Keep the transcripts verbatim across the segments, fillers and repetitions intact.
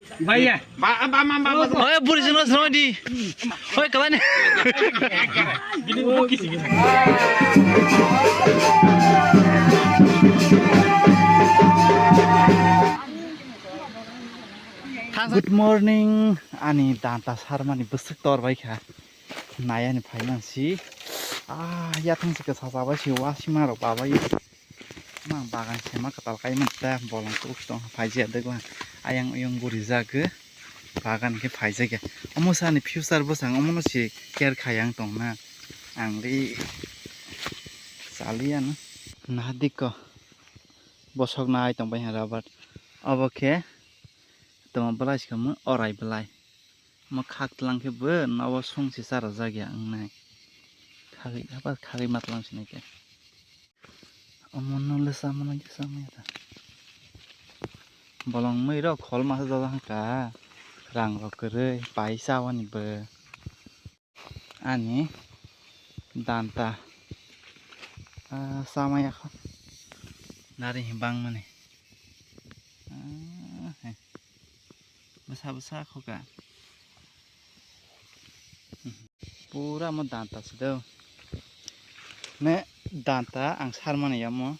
Bhaiya. Ba, ba, ma, ba, ba, ba. Oi, buri jino sroi di. Oi, kawan. Good morning, ani danta sarmani bwswk tor bai kha. Nayani phaiman si. Ah, yathang si kwsa chabai si wasima rok babai. Mang bagan sema kwtal kai man ta bolong kuk tong phai je de gwa. Ayang uyung guri jagwi bagan khe phai jagya. Omo sani future bwsang omono si care khai ang tong na. Ang ri saliya na. Naha dikko bosok nai tong bai ha rubber. Obo khe tongma belai se kamo orai belai. Omo khak tlang khe bo nogo song se charajak ya wngnai. Khagwi habar khagwi ma tlang sinai khe. Omo no le sama nang khe sama ya ta. Bolong mui rok khol masa jajak kha. Rang rok kwrwi pai chawani bo. Ani danta. Ah, sama ya kho. Nari hi bang mani. Ah, he. Bwsa bwsa kho ka. Pura mo danta se do. Ne danta ang sarmani yamo.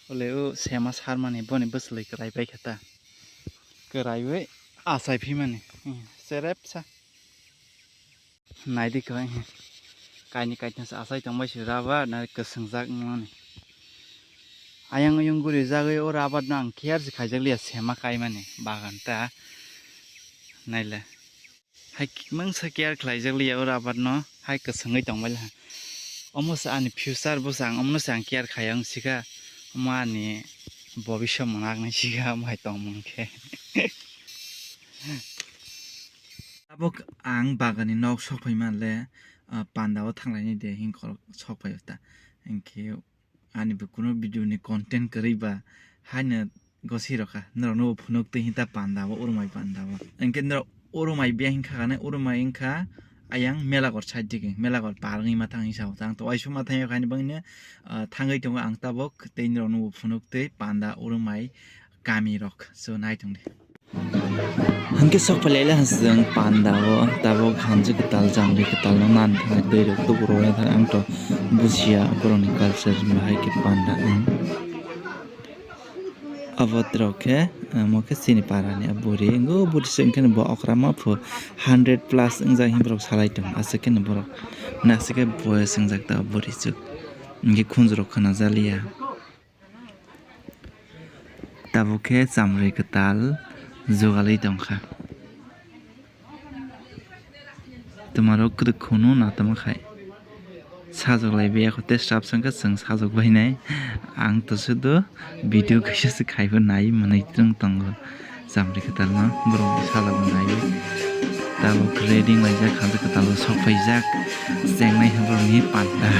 Ole o sema sarmani boni bwswlwi kwrai bai khe ta. Kwraiwi achai phimani. Hmm, serep sa. Naidi kwbai he. Kaini kaitham se achai tongbai se rubber na kwswngjak wngmani. Ayang oyung guri jagwi o rubber no ang care se khaijak liya sema kaimani bagan ta. Naile. Hai mungsa care khlaijak liya o rubber no hai kwswngwi tongbai laha. Omo se ani future bo se ang omo no se ang care khai ang sikha. Omo ani bobisya mwnaknai sikha omo hai tongmung khe. Tabuk ang bagani nok sok phai manle, ah, panda o thanglaini de hinkhe sok phai ta. Hinkhe ani bo kuno video ni content kwrwi ba haino gosi rokha. Norok no phunuk twi hinta panda o urumai panda o. Hinkhe norok urumai biya hinkha kane urumai hinkha ayang Melagor side digi Melagor par wngwi ma thang hinsa o. Ang to uaisuk ma thang yok haino bangni, ah, thangwi tongo ang tabuk tei norok no phunuk twi panda urumai kami rok. So nai tong di. Hwnkhe sok phailai le chwng panda o tabuk hamjwk kwtal jamri kwtal no nan thangwi twi rok tubu rok thang ang to bujiya borok ni culture bahai khe panda ang abo rok khe omo khe chini para ni buri wngkhe buri se wngkhe bo okra ma phu hundred plus wngjak hinwi borok salai tongo aswk khe borok nasik khe boyes wngjak ta buri chuk hinkhe khunju rok khna jaliya. Tabuk khe chamrwi kwtal jugalwi tongkha. Twmarok kwrwk khunu na tamo khai sajwk lai biyakho tei srapsa wngkha chwng sajwk bainai. Ang to sudu video kaisa se khaibo nai mwnwi twng tongo. Chamrwi kwtalno borokni sajwk naiwi tabuk ready wnglaijak, hamjwk kwtalo sok phaijak, chengnai hwn borokni panta.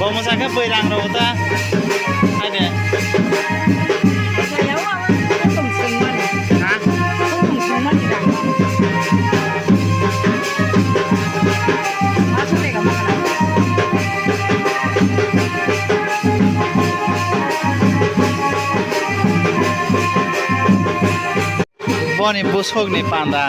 Bo mosa khe bwrang rw ta. Hai de. Ha? Boni bwswkni panda.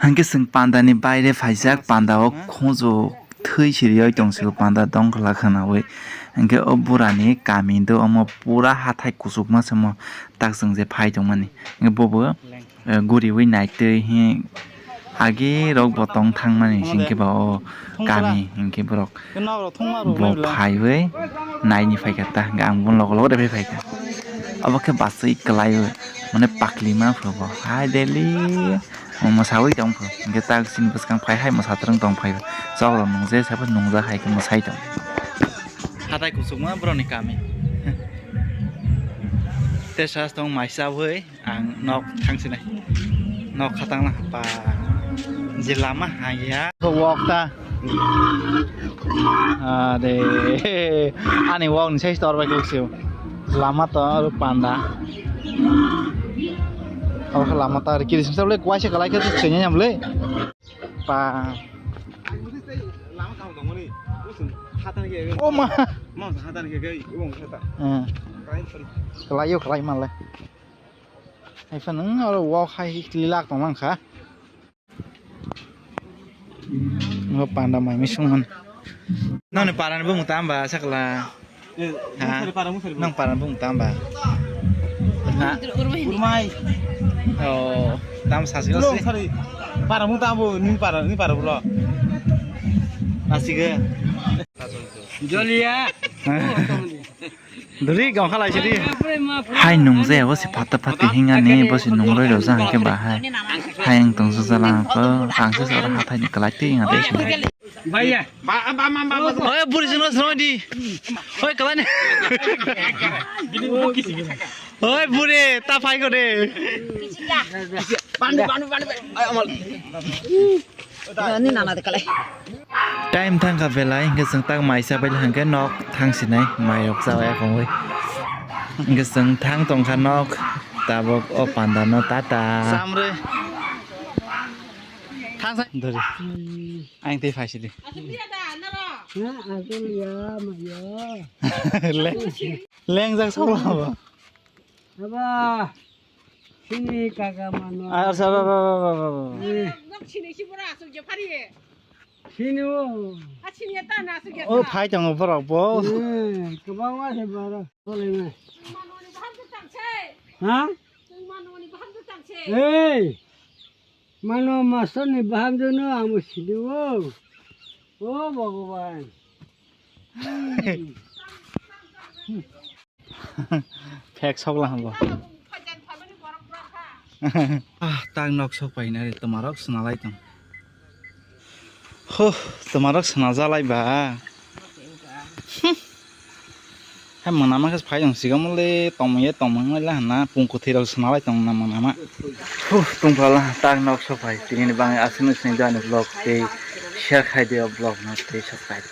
Hwnkhe chwng pandani baire phaijak, pandao khunju thwi siriwi tongsigo, panda dongkla khwnawi. Hwnkhe o burani kami do omo pura hathai kuchukma se omo tak chwng je phai tongmani. Hwnkhe bobo eh, guriwi naitwi hi agi rok bo tong thangmani singkhe ba o kami hinkhe borok bo phaiwi naini phaikha ta, hwnkhe ang bono logo logo de phai phaikha. Obo khe bachwi kwlaiwi mane pakli ma phubo hai daily mosawi tong phu, hwnkhe tak chini bwskang phai hai mosa twrwng tong phai chok rok nungje sabo nungjak hai khe mwsai tong. Hatai kuchukma borokni kami. Tei sas tong mai chabwi. Ang nok thang sinai. Nok khatang na pa. Je lama haya. Wok ta. Are. Ani wok ni size tor bai kok siu. Lama to aro panda. Abo khe lama ta kiri sing sable kwai se kalai khe senya nyam le. Pa. O ma. Eh. Kalai yo kalai malai. Hai phano oro wok hai lilak tong mang kha. Ngo panda mai misung man. Noni parani bumung tamba sakla. Ha? Nang parani bumung tamba. Ha? Urmai. Oh, tam sasi. Para mung tambo ni para ni para bro. Nasiga. Jolia. Duri gong khalai sidi. Hai nung je abo si phatta phatti hingani bo si nung roi rojak hingke ba hai. Hai ang tong jala ko ang se sora hathai ni kalai ti hinga de si. Bhaiya. Oi buri jino sroi di. Oi kalai ni. Oi buri ta phai ko de. Panu panu panu. Ai amal. Ni nana de kalai. Time thangkha belai, hingke chwng tak mai chabai hingke nok thang sinai, mai rok chabai akongwi. Hingke chwng thang tongkha nok, tabok o panda no tata. Samre. Thang sa. Dori. Ang tei phai sidi. Ha, aswk ya, ma ya. Le-, lengjak sokla ba. Aba, sini kaka mano. Ah, sa, ba, ba, ba. Eh. Nok sini si bora aswk je phari. Sini o. A sini ta na aswk je. O phai tongo borok bo. Eh, kwbangma se baro. Bolai ma. Manoni baham tu tang se. Ha? Manoni baham tu tang se. Ei. Mano mastor ni baham jono amo sini o. O Bhagwan. Phek sokla hambo. Ah, tak nok sok pai nari tomarok swnalai tong. Huh, tomarok swnajalai ba. Hmm. Hai mwnama khe phai tong siga mole tongmung ye tongmung lai hana pung kwthwi rok swnalai tong na mwnama. Huh, tongphala tak nok sok pai tini ni bangwi aswk nw sini jani vlog tei share khai de vlog no tei subscribe.